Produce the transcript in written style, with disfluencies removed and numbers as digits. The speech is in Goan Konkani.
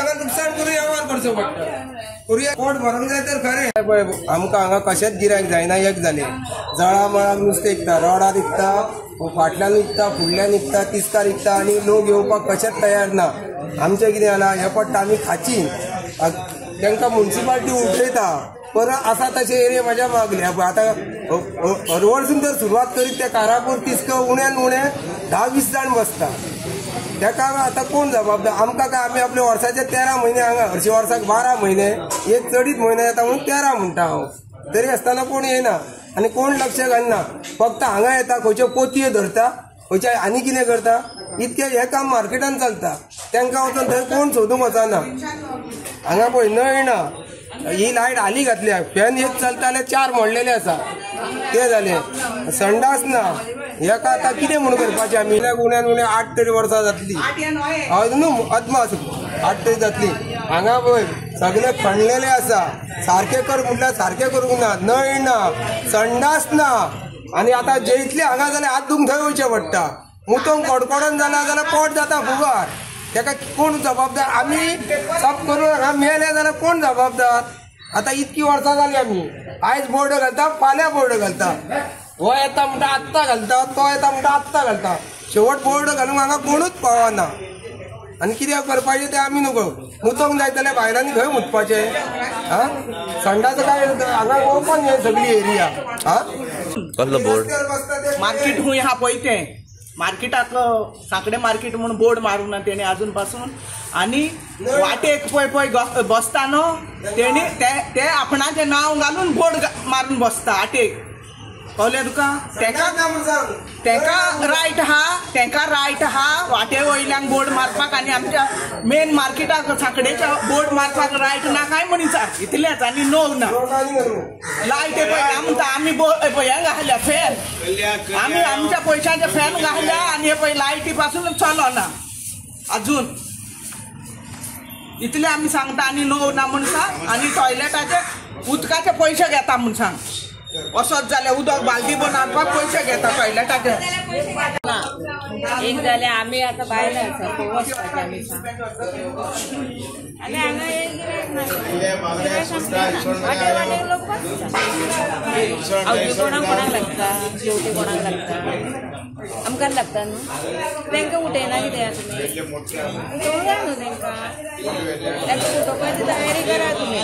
हांगा लुकसाण करून वेव्हार करचो पडटा. करुया पोट भरोंक जाय तर खरें. पळय आमकां हांगा कशेंच गिरायक जायना. एक जालें जळा मळाक नुस्तें विकता, रोडार विकता, फाटल्यान विकता, फुडल्यान विकता, तिस्कार विकता आनी लोक येवपाक कशेंच तयार ना. आमचें कितें जालां हें पडटा आमी खाची तांकां मुन्सिपाल्टी उठयता परत आसा तशे एरिया म्हाज्या मागले. आतां हरवळसून जर सुरवात करीत त्या कारापूर तिस्क उण्यान उणे 10-20 जाण बसता. ताका आतां कोण जबाबदार? आमकां काय आमी आपले वर्साचे 13 म्हयने हांगा, हरशीं वर्साक 12 म्हयने, एक चडीत म्हयने येता म्हणून 13 म्हणटा हांव, तरी आसतना कोण येना आनी कोण लक्ष घालना. फक्त हांगा येता, खंयच्यो पोतयो धरता, खंयच्या आनी कितें करता, इतकें हें काम मार्केटान चलता. तांकां वचून थंय कोण सोदूंक वचना. हांगा पळय नळ ना, ही लायट हाली घातल्या, फॅन एक चलता जाल्यार 4 मोडलेले आसा, ते जालें. संडास ना. हेका आतां कितें म्हूण करपाचें आमी? उण्यान उणें 8 तरी वर्सां जातली, हय न्हू, अदमास 8 तरी जातली. हांगा पळय सगळें खणलेलें आसा, सारकें कर म्हटल्यार सारकें करूंक ना, नळ ना, संडास ना. आनी आतां जेयतले हांगा जाल्यार हात धुवंक थंय वयचें पडटा. मुतोंक कडकडोन जाला जाल्यार पोट जाता फुगार. ताका कोण जबाबदार? आमी सब करून हांगा मेले जाल्यार कोण जबाबदार? आतां इतकी वर्सां जाली आमी आयज बोर्ड घालता, फाल्यां बोर्ड घालता, हो येता म्हणटा आत्तां घालता, तो येता म्हणटा आत्तां घालता, शेवट बोर्ड घालूंक हांगा कोणूच पावना. आनी कितें करपाचें तें आमी नको. मुतोंक जाय जाल्यार बायलांनी खंय मुतपाचें? आं, संडास काय हांगा ओपन हे सगळी एरिया. आं, कसलो बोर्ड? मार्केट खूंय आहा पळय तें मार्केटाक सांकडें मार्केट म्हणून बोर्ड मारूंक ना तेणी आजून पासून. आनी वाटेक पळय पळय बसता न्हू तेणी ते आपणाचें नांव घालून बोर्ड मारून बसता वाटेक. कळ्ळें तुका? तेका रायट आहा, तेका रायट आहा वाटे वयल्यान बोर्ड मारपाक आनी आमच्या मेन मार्केटाक सांकडेच्या बोर्ड मारपाक रायट ना काय म्हणीचा इतलेंच. आनी नोव ना लायट पळय आमकां आमी पळय हें घातल्या फॅन, आमी आमच्या पयशांचे फॅन घातल्या आनी हे पळय लायटी पासून चलना अजून. इतलें आमी सांगता आनी नोव ना म्हूण सांग. आनी टॉयलेटाचे उदकाचे पयशे घेता म्हूण सांग. असोच जाल्यार उदक बालदी भरून हाडपाक पयशे घेता टॉयलेटाचे. एक जाल्यार आमी आतां बायलां आसा खंय वचपाचें आमी सांग. आनी हांगा एक गिरायक ना, वाटेर वाटेर लोक बसता. आवजी कोणाक कोणाक लागता, जेवते कोणाक लागता, आमकां लागता न्हू. तांकां उठयना कित्याक तुमी? उठोवंक जाय न्हू तांकां, तांकां उठोवपाची तयारी करा तुमी.